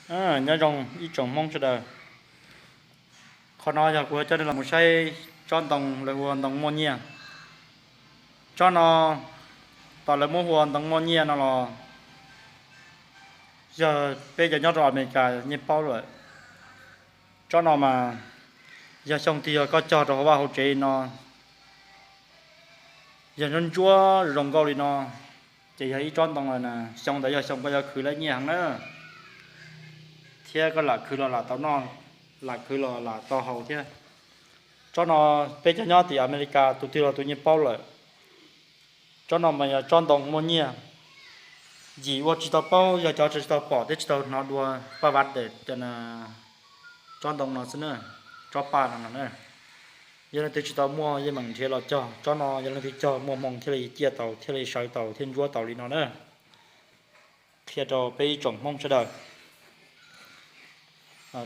Nyob zoo ib tsoom Hmoob sawv daws. Qhov no yog kuv coj nej los mus saib tsob ntoo lawv hu ua ntoo muaj nyiaj. Tsob no, tom lawv muab hu ua ntoo muaj nyiaj no los yog peb cov nyob rau Amelikas yeej paub lawm. Tsob no mas yog xyoo twg yog koj cog rau hauv vaj hauv tsev no, yog ntsuab ntsuab zoo nkauj li no, ces yog ib tsob ntoo lawm na. Xyoo ntawd yog xyoo koj yuav khwv lawv nyiaj heev na, thiab koj lam khwv los lam tau noj, lam khwv los lam tau haus thiab. Tsob no peb cov nyob tim Amelikas tus twg los tus yeej paub lawm. Tsob no mas yog tsob ntoo muaj nyiaj. Yim ua tsis tau paub, yog cov tsis tau pom thiab tsis tau hnov dua, paj vav dawm cov tsob ntoo no xwb na, tsob paj no no na. Yog leej twg tsis tau muaj yeej meem nrhiav los cog. Tsob no yog leej twg cog muaj hmoo thiaj li ciaj tau, thiaj li sawv tau, thiaj ntsuab tau li no na. Qhia rau peb ib tsoom Hmoob sawv daws.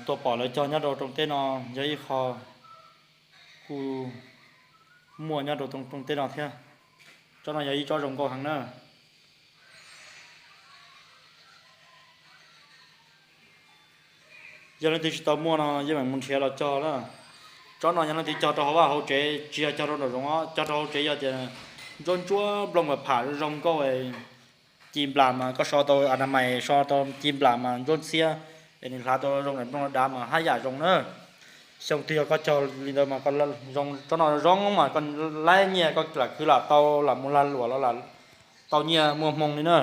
Tuaj pom lawv cog nyob rau rooj teb no, yog ib qho kuj muaj nyob rau rooj teb no thiab. Tsob no yog ib tsob zoo nkauj heev na. Yog leej twg tsis tau muaj no yeej meem mus nrhiav los cog na. Tsob no yog leej twg cog rau hauv vaj hauv tsev, tsis yog cog rau nraum zoov, cog rau hauv tsev yog tias ntsuab ntsuab nplooj mas pham zoo nkauj. Ci nplas mas koj so tau a na mais, so tau ci nplas mas ntsuab ntxiab, es nws hlav tau zoo nplooj dav mas haj yam zoo na. Xyoo twg yog koj cog li ntawd mas koj zoo, tsob no zoo mas koj laib nyiaj, koj lam khwv lam tau, lam mus lag luam los lam tau nyiaj muaj hmoo li na.